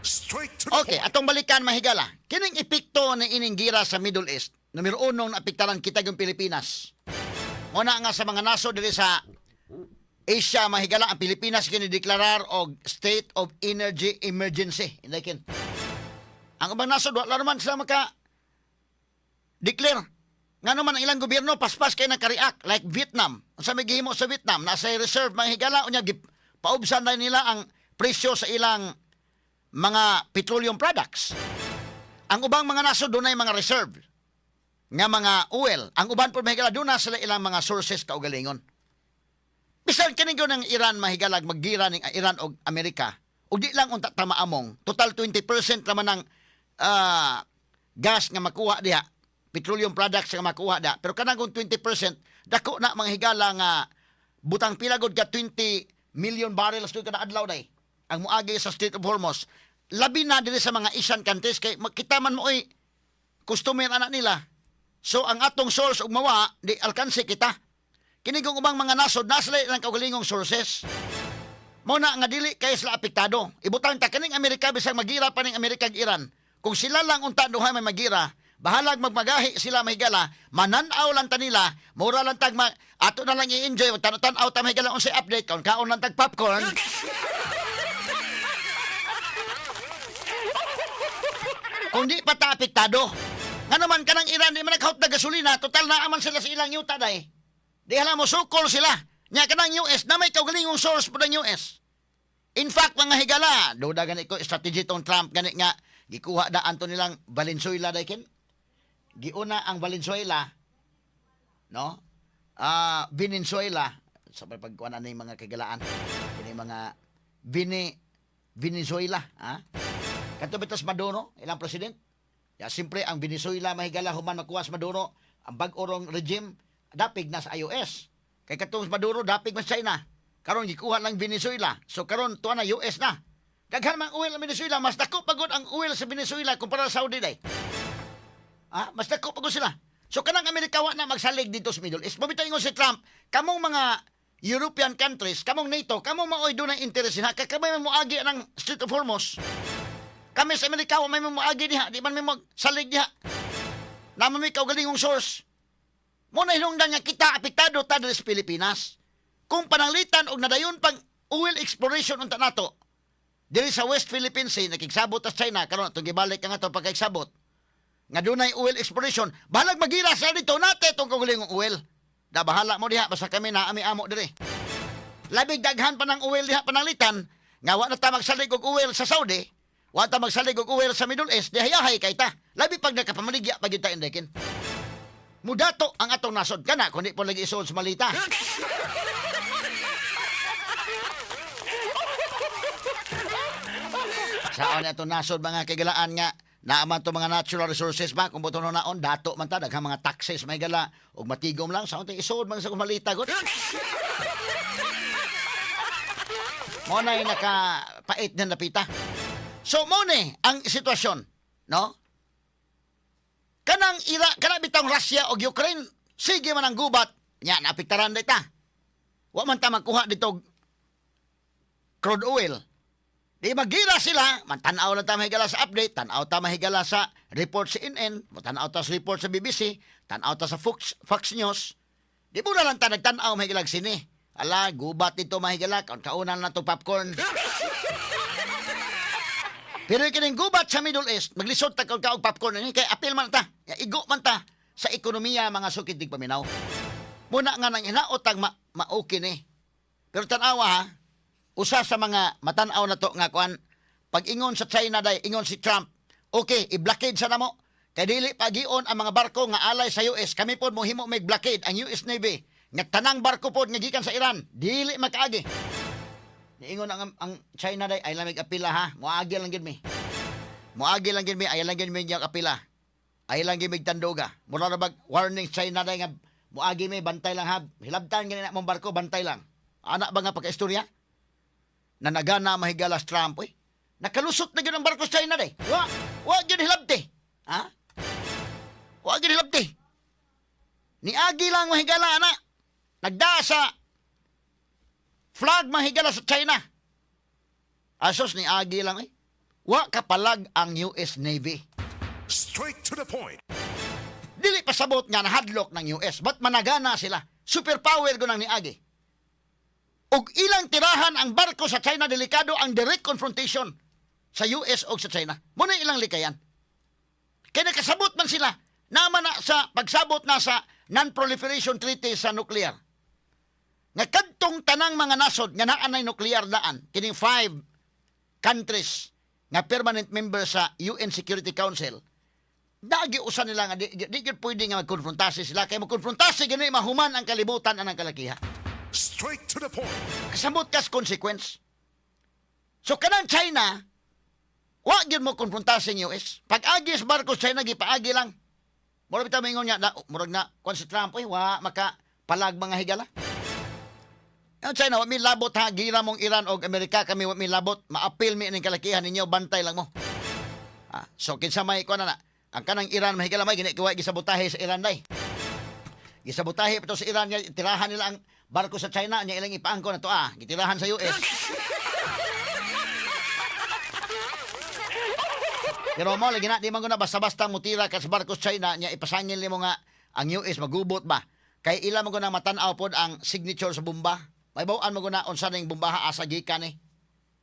Straight to the Okay, point. Atong balikan, mahigala. Kining epekto ni ining gira sa Middle East, numero uno na apektaran kita yung Pilipinas. Muna nga sa mga nasod diri sa Asia, mahigala, ang Pilipinas kini deklarar og state of energy emergency. Inday kin. Ang ubang nasod wala naman sila maka declare. Nga naman ang ilang gobyerno paspas kay naka-react like Vietnam. Unsa may gihimo sa Vietnam? Nasa reserve, mga higala, unya paubsan na nila ang presyo sa ilang mga petroleum products. Ang ubang mga nasod dunay mga reserve nga mga oil. Ang uban po, mahigala, doon na sila ilang mga sources kaugalingon. Bisan kini gyud ng Iran, mahigalag, maggira ning Iran og Amerika. Ug di lang unta ta maamong. Total 20% naman ng gas nga makuha diha, petroleum products nga makuha diha. Pero kanang kung 20%, dako na, mga higala, nga butang pila gud ka 20 million barrels gud kada adlaw day ang muagi sa Strait of Hormuz. Labi na diri sa mga Asian countries kay kita man mo customer anak nila. So ang atong source og mawa, di alkanse kita. Kini kung ubang mga nasod nasa ilang kaugalingong sources. Mao na nga dili kay sila apektado. Ibutang ta kaning Amerika, bisag magira pa ning Amerika ug Iran. Kung sila lang unta duha may magira, bahalag magmagahi sila, mahigala, manan-aw lang ta nila, mura lang tag ato na lang i-enjoy, tan-aw ta, mahigala, unsay update, kaon kaon lang tag popcorn. Kung di pa ta apektado. Nga naman kanang Iran di man naghawt na gasolina, total naa man sila sa ilang yuta day. Di hala mo sukol sila. Nya kanang US na may kaugalingong source po ng US. In fact, mga higala, duda gani ko strategy tong Trump gani nga gikuha da anto nilang Valenzuela day kin. Giuna ang Valenzuela, no? Ah, Venezuela sa pagkuan ani mga kagalaan. Kini mga Venezuela, ha? Kato bitas Maduro, ilang president? Ya, siyempre ang Venezuela, mahigala, human makuha sa Maduro ang bag-orong regime, dapig na sa US. Kay katong Maduro dapig man sa China. Karon gikuha lang Venezuela. So karon tuwa na US na. Daghan man oil ang Venezuela, mas dako pagod ang oil sa Venezuela kumpara sa Saudi day. Ah, mas dako pagod sila. So kanang Amerika wa na magsalig dito sa Middle East. Mabitaw ingon si Trump, kamong mga European countries, kamong NATO, kamong maoy doon ang interes ha, kay kamay moagi ng Strait of Hormuz. Kami sa Amerika, wa may moagi diha, di man may magsalig diha. Naman may kaugalingong source. Mo na hinungdan nga kita apektado ta diri sa Pilipinas. Kung pananglitan og nadayon pang oil exploration unta nato diri sa West Philippine Sea, nakigsabot ta sa China karon, atong gibalik ang ato pagkaigsabot nga dunay oil exploration, bahalag magira sa dito nate itong kaugalingong oil. Da bahala mo diha, basta kami na ami amo diri. Labig daghan pa ng oil diha, pananglitan nga wa na ta magsalig og oil sa Saudi, wa ta magsalig og oil sa Middle East, di hayahay kay ta. Labi pag nakapamaligya pag ta indekin. Mudato ang atong nasod kana kundi po lagi isuod sa malita. Saan na itong nasod, mga kagalaan, nga naaman to mga natural resources ba kung buto naon dato man ta daghang mga taxes may gala ug matigom lang sa untay isuod man sa malita gud. Mo na yung nakapait na napita. So mo ni ang sitwasyon, no? Kanang ira kana bitang Russia og Ukraine sige man ang gubat nya naapektaran ta. Wa man ta magkuha dito og crude oil. Di magira sila, man tan-aw lang ta mahigala sa update, tan-aw ta mahigala sa report sa CNN, tan-aw ta sa report sa BBC, tan-aw ta sa Fox News. Di mo na lang ta nagtan-aw mahigala sini. Ala, gubat dito, mahigala, kaon kaunan na to popcorn. Pero kining gubat sa Middle East, maglisod ta kaon kaog popcorn ini kay apil man ta, ya, igo man ta sa ekonomiya, mga sukid tig paminaw. Muna nga nang hinaot ang ma-okay ni. Pero tan-awa ha, usa sa mga matan-aw na to nga kuan, pag ingon sa China day, ingon si Trump, "Okay, i-blockade sa namo kay dili pagion ang mga barko nga alay sa US. Kami pod mohimo may blockade ang US Navy nga tanang barko pod nga gikan sa Iran dili makaagi." Niingon ang China day, "Ay lamig apila ha, moagi lang gid mi. Moagi lang gid mi, ay lang gid mi niyang apila. Ay lang gid mig tanduga." Mura na bag warning China day nga moagi mi, bantay lang ha. Hilabtan gani na mong barko, bantay lang. Ana ba nga pagkaistorya? Na nagana mahigalas Trump, uy. Nakalusot na gyud ang barko sa China day. Wa gyud hilabti. Ha? Wa gyud hilabti. Niagi lang, mahigala, ana. Nagdaa sa flag, mahigala, sa China. Asos, niagi lang eh. Wa kapalag ang US Navy. Straight to the point. Dili pasabot nga nahadlok ng US, but managana sila. Superpower gunang niagi. Og ilang tirahan ang barko sa China, delikado ang direct confrontation sa US og sa China. Muna ilang likayan. Kaya nakasabot man sila, naman na sa pagsabot na sa Non-Proliferation Treaty sa nuclear. Nga kadtong tanang mga nasod nga naa nay nuclear daan, kining five countries nga permanent member sa UN Security Council, dagi usa nila nga di gyud pwede nga magkonfrontasi sila kay magkonfrontasi gani mahuman ang kalibutan anang kalakiha. Straight to the point. Kasabot kas consequence. So kanang China, wa gyud mo konfrontasi ng US. Pag agi sa barko sa China, gipaagi lang. Murag bitaw mingon niya, na, murag na, kung si Trump, uy, wa maka palag, mga higala. Ang China, wa mi labot ha, gira mong Iran og Amerika, kami wa mi labot, maapil mi ining kalakihan ninyo, bantay lang mo. Ah, so kinsa may kuan na na, ang kanang Iran, mahigala, may gini kuwa gisabotahe sa Iran day. Gisabotahe pa to sa Iran nga tirahan nila ang barko sa China nya ilang ipaangko na to ah, gitirahan sa US. Pero mo lagi na di man guna basta-basta mutira ka sa barko sa China nya ipasangil nimo nga ang US magubot ba. Kay ila man guna matan-aw pod ang signature sa bomba. May bawaan mo guna unsa ning bombaha, asa gikan ni.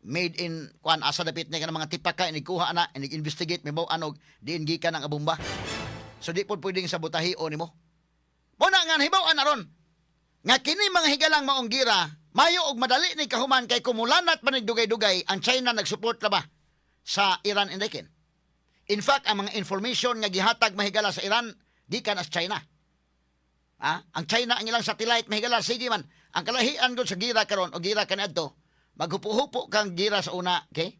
Made in kuan, asa dapit ni kanang mga tipak ka inigkuha na, inig-investigate, may bawaan og diin gikan ang bomba. So di pod pwedeng sabotahi o nimo. Muna nga nahibaw-an aron nga kini, mga higalang, maong gira, mayo og madali ni kahuman kay kumulanat man ni dugay-dugay ang China nagsupport na ba sa Iran indekin. In fact, ang mga information nga gihatag, mahigala, sa Iran gikan as China. Ah, ang China ang ilang satellite, mahigala, sige man. Ang kalahian gud sa gira karon o gira kaniadto, maghupo-hupo kang gira sa una, okay?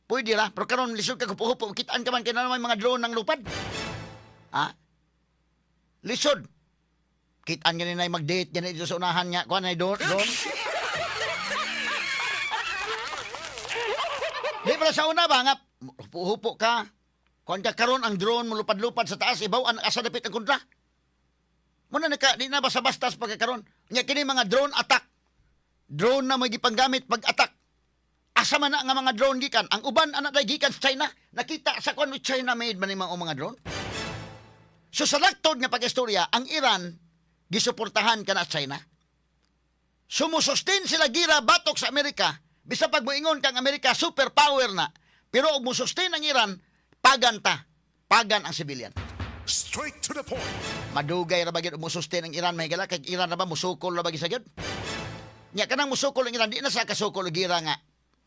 Pwede ra, pero karon lisod ka hupo-hupo, kitaan ka man kay naa naman mga drone ng lupad. Ah? Lisod. Kitaan gani na mag-date gani dito sa unahan nga kuan ay drone. Drone. Di pala sa una ba nga hupo-hupo ka. Kuan ka karon ang drone mo lupad-lupad sa taas, ibaw ang asa dapit ang kontra. Muna naka di na basta-basta sa pagkakaron. Nya kini mga drone attack. Drone na may gipanggamit pag-attack. Asa man na nga mga drone gikan? Ang uban ana day gikan sa China. Nakita sa kuan, China made man ni mga drone. So sa laktod nga pag-istorya, ang Iran gisuportahan kana sa China. Sumusustain sila gira batok sa Amerika. Bisa pag moingon kang Amerika superpower na, pero og musustain ang Iran, pagan ta. Pagan ang civilian. Straight to the point. Madugay ra ba gyud musustain ang Iran, mahigala, kay Iran na ba musukol ra ba gyud sa gyud? Nya kanang musukol ang Iran, di na sa kasukol og gira nga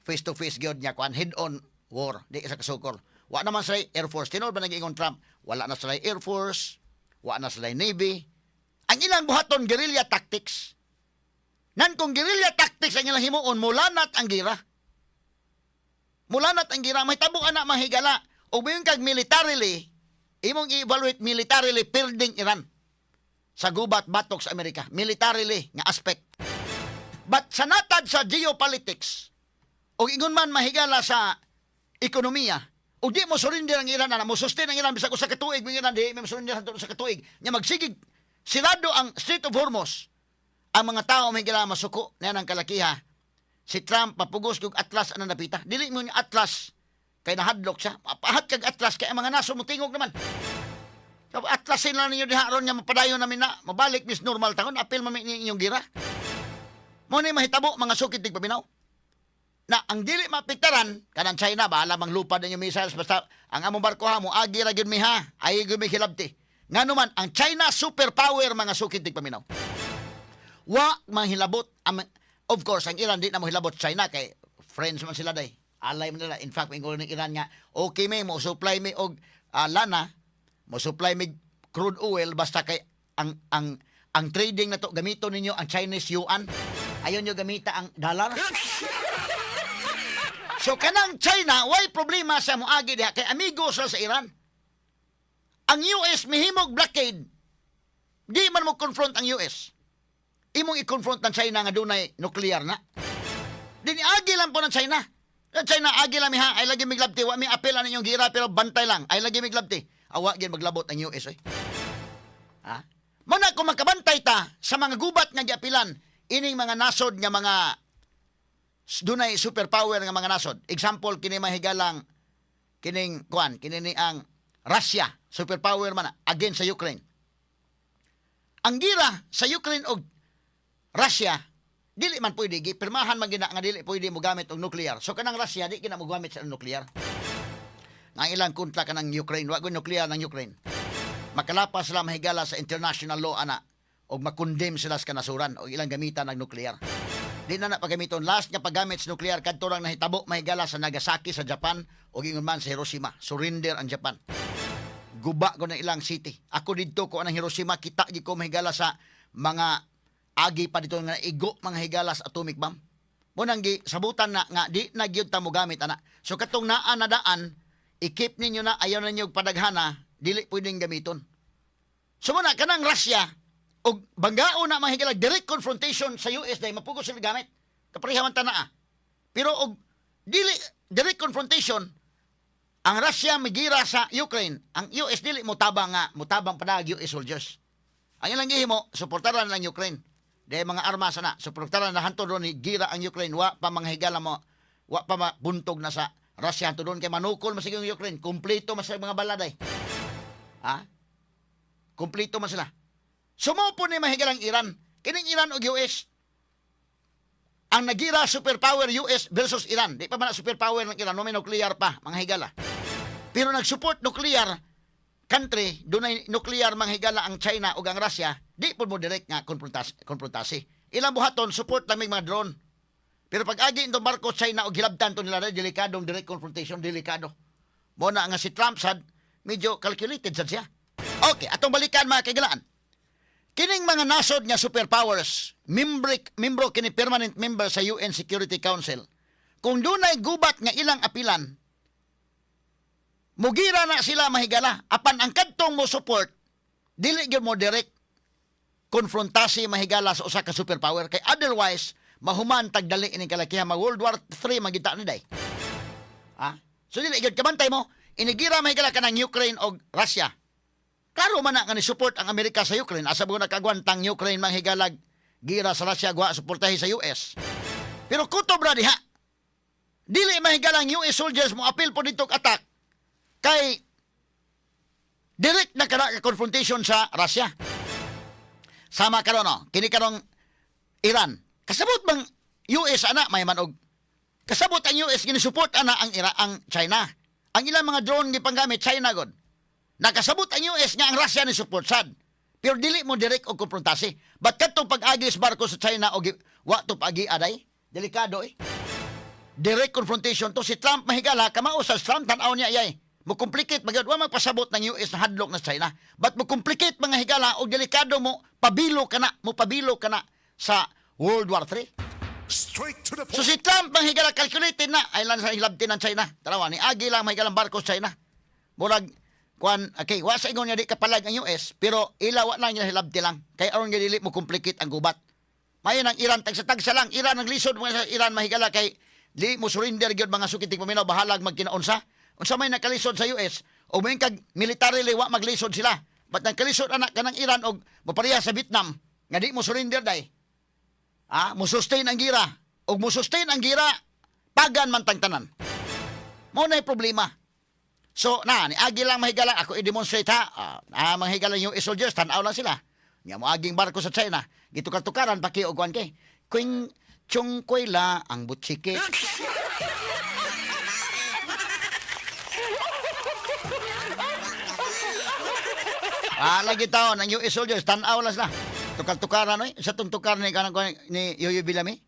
face to face gyud nya kuan head on war, di sa kasukol. Wa naman sila Air Force. Tinuod ba nag-ingon Trump? Wala na sila Air Force, wa na sila Navy. Ang ilang buhaton, guerrilla tactics. Nan kung guerrilla tactics ang ilang himuon, mulanat ang gira. Mulanat ang gira, may tabo ana, mahigala. O moingon kag militarily, imong i-evaluate militarily, building Iran sa gubat batok sa Amerika. Militarily nga aspect. But sa natad sa geopolitics, o ingon man, mahigala, sa ekonomiya, o di mo surrender ang Iran, ana, mo sustain ang Iran, bisag usa ka tuig, mo Iran, di mo surrender sa katuig. Nya magsigig, sirado ang Strait of Hormuz, ang mga tao, mahigala, masuko na ang kalakiha. Si Trump mapugos kog atlas anang napita. Dili mo niya atlas kay nahadlok siya. Mapahat kag atlas kay ang mga naso motingog naman. So, atlasin lang ninyo diha aron nga mapadayon namin na mabalik mis normal taon apil man mi inyong gira. Mo ni mahitabo, mga sukit tigpaminaw. Na ang dili mapiktaran kanang China, bahala mang lupad ninyo missiles, basta ang among barko ha mo agi ra gyud mi ha, ay gyud mi hilabti. Ngano man ang China superpower, mga sukit tigpaminaw. Wa manghilabot ang, of course, ang Iran di na mohilabot sa China kay friends man sila day. Alay man nila. In fact, ingon ng Iran nga okay may mo supply mi og lana, mo supply mi crude oil, basta kay ang trading na to gamiton ninyo ang Chinese yuan. Ayon nyo gamita ang dollar. So kanang China, way problema sa moagi diha kay amigo sila sa Iran. Ang US mihimog blockade. Di man mo confront ang US. Imong i-confront ng China nga dunay nuclear na. Dini agi lang po ng China. Ang China agi lang mi ha, ay lagi miglabti, wa mi apel ang inyong gira pero bantay lang, ay lagi miglabti. Awa gyud maglabot ang US oy. Ha? Muna kung makabantay ta sa mga gubat nga giapilan ining mga nasod nga mga dunay superpower nga mga nasod. Example kini, mahigalang Kining kuan, kini ni ang Russia, superpower man na, against sa Ukraine. Ang gira sa Ukraine og Russia dili man pwede gipirmahan man gina nga dili pwede mo gamit og nuclear. So kanang Russia di kina mo gamit sa nuclear. Nga ilang kontra kanang Ukraine, wa nuclear ng Ukraine. Makalapas sila mahigala sa international law ana og makondemn sila sa kanasuran og ilang gamitan ng nuclear. Di na na paggamiton. Last nga paggamit sa nuclear kadto lang nahitabo mahigala sa Nagasaki sa Japan o ingon man sa Hiroshima. Surrender ang Japan. Guba ko na ilang city. Ako didto ko anang Hiroshima, kita gi ko mahigala sa mga agi pa dito nga igo mga higala sa atomic bomb. Mo nang gi sabutan na nga di na gyud ta mo gamit ana. So katong naa na daan, i-keep ninyo na, ayaw na ninyo padaghana, dili pwedeng gamiton. So muna kanang Russia og banggao na mga higala direct confrontation sa US dahil mapugos sila gamit. Kapareha man ta naa. Pero og dili direct confrontation ang Russia migira sa Ukraine, ang US dili mo tabang nga motabang padag US soldiers. Ang ilang gihimo, suportaran lang Ukraine. Dahil mga armas na, suportaran na hantod ron ni gira ang Ukraine, wa pa mga higala mo, wa pa mabuntog na sa Russia hantod ron kay manukol masig yung Ukraine, kumpleto man sa mga baladay. Ha? Kumpleto man sila. Sumupo ni mahigalang Iran. Kining Iran og US, ang nagira superpower US versus Iran. Di pa man na superpower ng Iran, no may nuclear pa, mga higala. Pero nag-support nuclear country, dunay nuclear mga higala ang China ug ang Russia, di po mo direct nga konfrontasi. Ilang buhaton, support lang may mga drone. Pero pag agi itong barko China og hilabtan to nila, delikadong direct confrontation, delikado. Mo na nga si Trump sad, medyo calculated sad siya. Okay, atong balikan, mga kaigalaan. Kining mga nasod nga superpowers, membro kini, permanent member sa UN Security Council. Kung dunay gubat nga ilang apilan, mugira na sila, mahigala. Apan ang kadtong mo support, dili gyud mo direct konfrontasi, mahigala, sa usa ka superpower kay otherwise mahuman tagdali ining kalakihan, mag World War III magita ni day. Ha? So dili gyud kabantay mo, inigira, mahigala, kanang Ukraine og Russia. Klaro man na nga ni support ang Amerika sa Ukraine. Asa mo nakagwantang Ukraine manghigalag gira sa Russia gwa suportahi sa US? Pero kutob ra diha. Dili mahigala ang US soldiers mo apil po dito attack kay direct na kana ka confrontation sa Russia. Sama karon no, kini karong Iran. Kasabot bang US ana may man og kasabot ang US gini-support ana ang Iran, ang China. Ang ilang mga drone gipanggamit China god. Nakasabot ang US nga ang Russia ni support sad. Pero dili mo direct og konfrontasi. But kadtong pag-agi sa barko sa China og wa to pag aday, delikado eh. Direct confrontation to si Trump, mahigala, kamao sa Trump tan-aw niya yay. Mo complicate magyud, wa magpasabot ng US na hadlok na China. But mo complicate mga higala og delikado mo pabilo kana, mo pabilo kana sa World War III. Straight to the So point. si Trump ang higala calculated na ay lang sa hilabti ng China. Tarawa ni agi lang mahigalang barko sa China. Murag kuan, okay, wa sa ingon nga di kapalag ang US, pero ila wa lang niya hilabti lang kay aron nga dili mo complicate ang gubat. Mayo nang Iran tagsa-tagsa lang Iran ang lisod mga sa Iran, mahigala, kay di mo surrender gyud mga sukitig paminaw bahalag magkinaunsa. Unsa may nakalisod sa US o may kag militarily wa maglisod sila. But nang kalisod anak kanang Iran og mopareha sa Vietnam nga di mo surrender day. Ah, mo sustain ang gira. Og mo sustain ang gira, pagan man tang tanan. Mo na problema. So, na, ni agi lang mahigala, ako i-demonstrate ha. Mga higala yung soldiers, tanaw lang sila. Nga mo aging barko sa China, gitukar-tukaran paki og kuan kay. Kuing chung koy la ang butsike. Lagi taon ang US soldiers, tanaw lang sila. Tukar-tukaran oy, sa tong tukar ni kanang kuan ni Yoyo Bilami.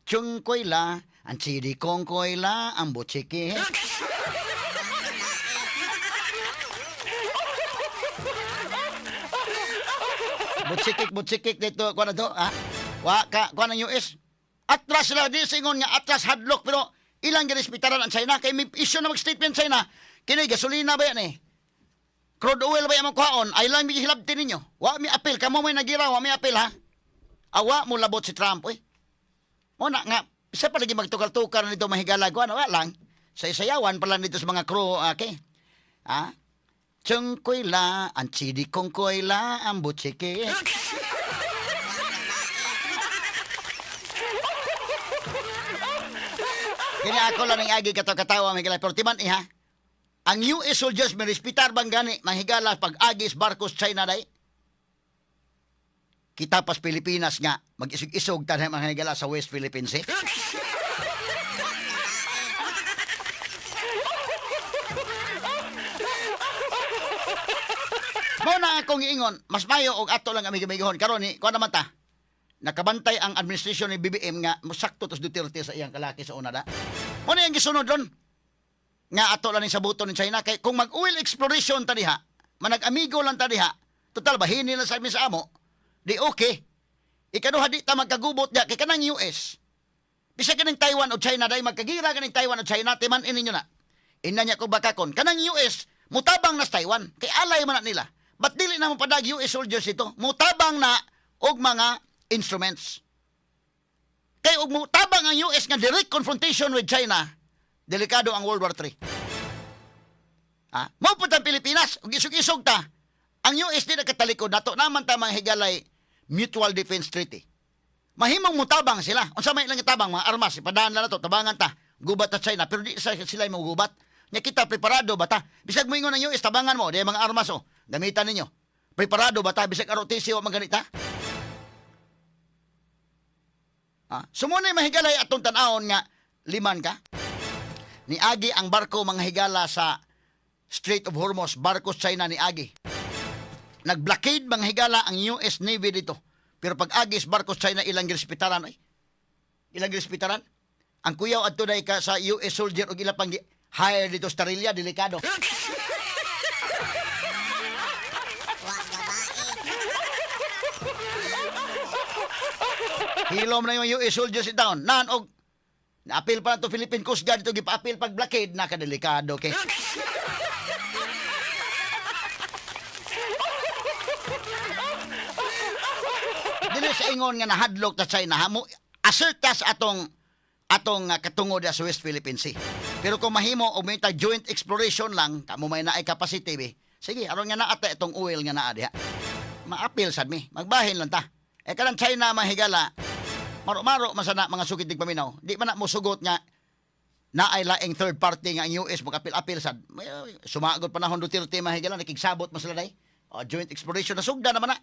Chung koy la, ang chili kong koy la, ang butsike. Butsikik, butsikik dito, kuan na to, ha? Wa ka, kuan ang US. Atras sila, di singon nga atras hadlok, pero ilang girespetaran ang China, kay may issue na mag-statement China, kini gasolina ba yan eh? Crude oil ba yan kuhaon? Ay lang mi hilabti ninyo. Wa mi apil, kamo may nagira, wa mi apil ha? Awa mo labot si Trump, oy. Mo na nga, isa pa lagi magtukar-tukar nito mahigala, kuan, wa lang. Sa isayawan pala nito sa mga crew, okay? Ha? Chung koy la, ang chidi kong koy la, ang butsiki. Kini ako lang ang agi kato katawa may pero timan iha. Ang US soldiers may respetar bang gani manghigala pag-agis barkos China day? Kita pas Pilipinas nga mag-isog-isog tanay mga higala sa West Philippine Sea. Mao na akong giingon, mas mayo og ato lang amig-amigihon karon ni kuan naman ta. Nakabantay ang administrasyon ni BBM nga mosakto tos Duterte sa iyang kalaki sa una da. Mao na ang gisunod ron nga ato lang ni sabuton ni China kay kung mag-oil exploration ta diha, manag-amigo lang ta diha, total bahini lang sa amin sa amo, di okay. Ikaduha di ta magkagubot diha kay kanang US. Bisa kaning Taiwan o China dai magkagira kaning Taiwan o China timan ini nyo na. Ina niya ko bakakon kanang US mutabang na sa Taiwan kay alay man na nila. But dili na mo padag US soldiers ito, mutabang na og mga instruments. Kay og mutabang ang US nga direct confrontation with China, delikado ang World War III. Ha? Mao pud ang Pilipinas, ug isog-isog ta. Ang US di nakatalikod nato naman ta mga higalay Mutual Defense Treaty. Mahimong mutabang sila. Unsa may ilang tabang mga armas, ipadaan lang nato, tabangan ta. Gubat ta China, pero di sa sila mo gubat. Nya kita preparado ba ta? Bisag moingon ang US, tabangan mo, di mga armas oh. Gamitan ninyo. Preparado ba ta bisag ROTC wa man ganita? Ha? Sumuna mahigalay atong tan-awon nga liman ka. Niagi ang barko mga higala sa Strait of Hormuz, barko China niagi. Nag-blockade mga higala ang US Navy dito. Pero pag agis barko China ilang girespetaran ay. Ilang girespetaran. Ang kuyaw adto day ka sa US soldier og ila pang hire dito sa Tarilya, delikado. Hilom na yung US soldiers in town. Nan og naapil pa na to Philippine Coast Guard dito gipa-apil pag blockade nakadelikado kay. Dili sa ingon nga nahadlok ta China ha mo assert ta sa atong atong katungod sa West Philippine Sea. Pero kung mahimo og may tag joint exploration lang, kamo may naay capacity be. Sige, aron nga naa ta itong oil nga naa diha. Maapil sad mi, magbahin lang ta. E kanang China mahigala, maro-maro man sana mga sukit paminaw. Di man na mo sugot nga naay laing third party nga ang US magapil-apil sad. Sumagot panahon Duterte mahigala nakigsabot man sila day. O, joint exploration na sugda naman na.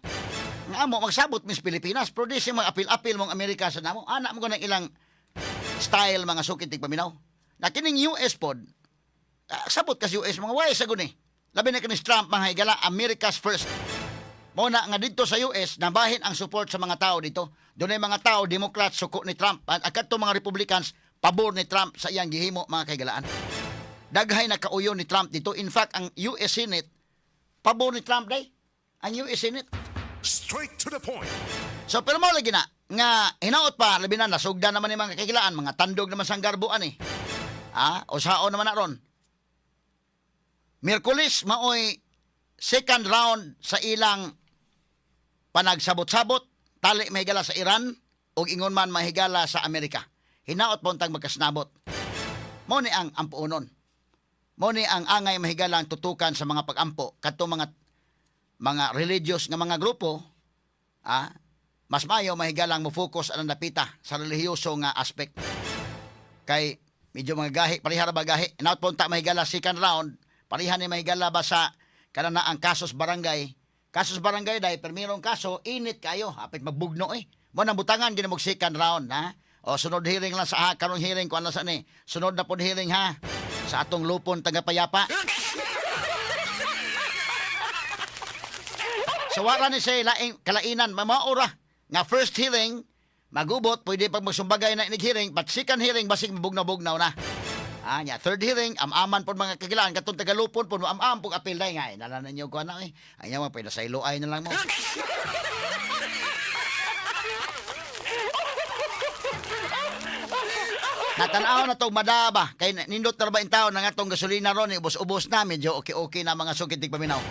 Nga amo magsabot mis Pilipinas, pero di siya mag-apil-apil mong Amerika sa namo. Ana mo ng ilang style mga sukit paminaw. Na kining US pod, sabot kasi US mga way sa guni. Labi na kining Trump mga higala, America's first. Mo na nga dito sa US nabahin ang support sa mga tao dito. Dunay mga tao Democrats suko ni Trump at kadto mga Republicans pabor ni Trump sa iyang gihimo mga kahigalaan. Daghay na kauyon ni Trump dito. In fact, ang US Senate pabor ni Trump day. Ang US Senate. Straight to the point. So pero mo lagi na nga hinaot pa labi na nasugda naman ni mga kahigalaan, mga tandog naman sang garboan eh. Ah, usaon naman na ron. Miyerkules maoy second round sa ilang panagsabot-sabot tali mahigala sa Iran ug ingon man mahigala sa Amerika. Hinaot po untang magkasnabot. Mo ni ang ampuonon. Mo ni ang angay mahigala ang tutukan sa mga pag-ampo kadto mga mga religious nga mga grupo mas maayo mahigalang mo focus ang napita sa relihiyoso nga aspect. Kay medyo mga gahi, pareha ra ba gahi? Hinaot po unta mahigala second round, pareha ni mahigala ba sa kanana ang kasos barangay. Kasos barangay dahil permirong kaso, init kayo, hapit magbugno eh. Mo nang butangan gina mo second round ha. O sunod hearing lang sa ha, karong hearing kuan lang sa ni. Sunod na pod hearing ha sa atong lupon tagapayapa. So wala ni siya laing kalainan mamaora nga first hearing magubot pwede pag magsumbagay na inig hearing but second hearing basig mabugnaw-bugnaw na. Ah, nya third hearing am-aman pod mga kagilaan katong tagalupon pod am-am pug apil day nga nala ninyo ko ana eh. Ayaw mo pwede sa iluay na lang mo. Natanaw na tong madaba kay nindot na ba in taon nga atong gasolina ron eh, ubos-ubos na medyo okay-okay na mga sukit paminaw.